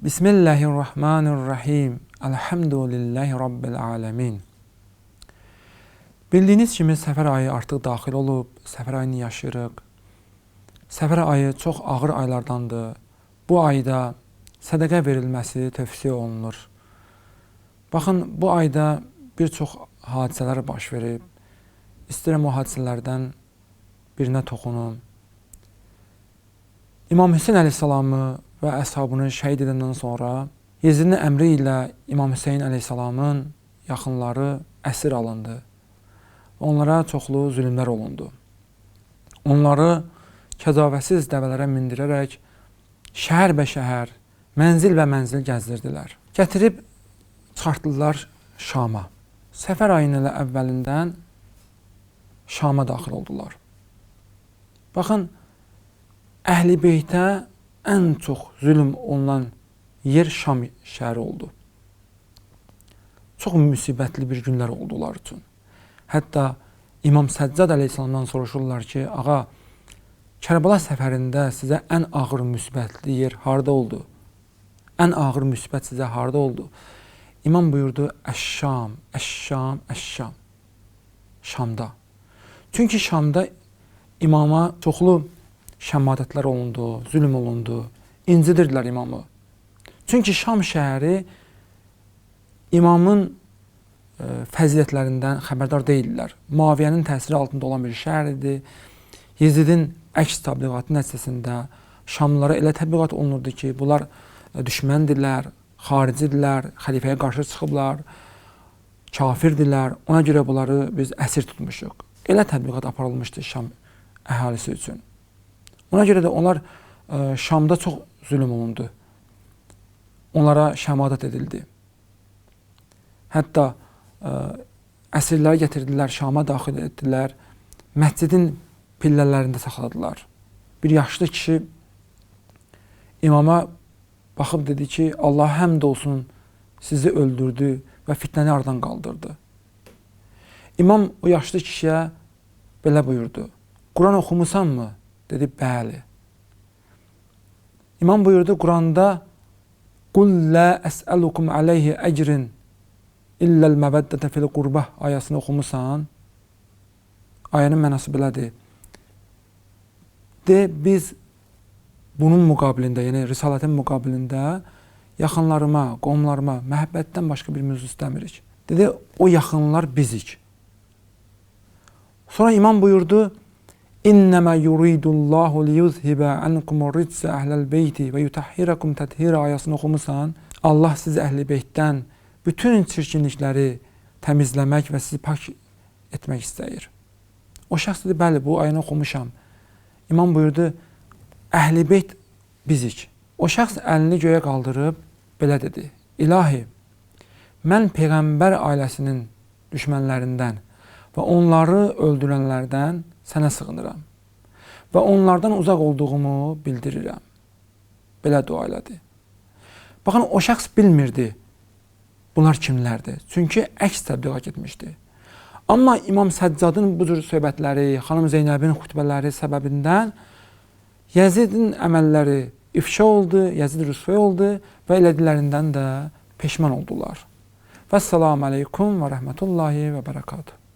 Bismillahirrahmanirrahim. Elhamdülillahi Rabbil alemin. Bildiyiniz kimi Səfər ayı artıq daxil olub, Səfər ayını yaşayırıq. Səfər ayı çox ağır aylardandır. Bu ayda sədəqə verilməsi tövsiyə olunur. Baxın, bu ayda bir çox hadisələr baş verib. İstəyirəm o hadisələrdən birinə toxunum. İmam Hüseyn əleyhissalamı və əshabını şəhid edəndən sonra Yezidin əmri ilə İmam Hüseyn əleyhissalamın yaxınları əsir alındı. Onlara çoxlu zülmlər olundu. Onları kəcavəsiz dəvələrə mindirərək şəhər bə şəhər, mənzil və mənzil gəzdirdilər. Gətirib çıxartdılar Şama. Səfər ayının elə əvvəlindən Şama daxil oldular. Baxın, Əhl-i Beytə ən çox zülm olunan yer Şam şəhəri oldu. Çox müsibətli bir günlər oldu onlar üçün. Hətta İmam Səccad əleyhissalamdan soruşurlar ki, ağa, Kərbəla səfərində sizə ən ağır müsibətli yer harda oldu? Ən ağır müsibət sizə harda oldu? İmam buyurdu, Əş-Şam, Əş-Şam, Əş-Şam. Şamda. Çünki Şamda imama çoxlu şəmadətlər olundu, zülm olundu, incidirdilər imamı. Çünki Şam şəhəri imamın fəzilətlərindən xəbərdar deyildilər. Muaviyyənin təsiri altında olan bir şəhər idi. Yezidin əks təbliğatı nəticəsində Şamlılara elə təbliğat olunurdu ki, bunlar düşməndirlər, xaricidirlər, xəlifəyə qarşı çıxıblar, kafirdirlər. Ona görə bunları biz əsir tutmuşuq. Elə təbliğat aparılmışdı Şam əhalisi üçün. Ona görə də onlar Şamda çox zülm olundu. Onlara şəmadət edildi. Hətta əsirləri gətirdilər, Şama daxil etdilər, məscidin pillələrində saxladılar. Bir yaşlı kişi imama baxıb dedi ki, Allah həmd olsun sizi öldürdü və fitnəni aradan qaldırdı. İmam o yaşlı kişiyə belə buyurdu. Quran oxumusanmı? Dedi, bəli. İmam buyurdu, Quranda Qul lə əsəlukum aleyhi əcrin illəl məvəddətə fil qurbah ayəsini oxumusan? Ayənin mənası belədir. De, biz bunun müqabilində, yəni risalətin müqabilində yaxınlarıma, qovumlarıma məhəbbətdən başqa bir mövzu istəmirik. Dedi, o yaxınlar bizik. Sonra imam buyurdu, İnnəmə yuridullahu liyuzhibə ankumur ritsə əhləl beyti və yutahhirakum təthira ayəsini oxumusan? Allah sizi əhl-i beytdən bütün çirkinlikləri təmizləmək və sizi pak etmək istəyir. O şəxs dedi, bəli, bu ayəni oxumuşam. İmam buyurdu, əhl-i beyt bizik. O şəxs əlini göyə qaldırıb belə dedi, İlahi, mən Peyğəmbər ailəsinin düşmənlərindən və onları öldürənlərdən sənə sığınıram və onlardan uzaq olduğumu bildirirəm. Belə dua elədi. Baxın, o şəxs bilmirdi bunlar kimlərdir. Çünki əks təbliğat getmişdi. Amma İmam Səccadın bu cür söhbətləri, xanım Zeynəbin xutbələri səbəbindən Yəzidin əməlləri ifşa oldu, Yəzid rüsvay oldu və elədiklərindən də peşman oldular. Vəssalamu aleykum və rəhmətullahi və bərəkatuhu.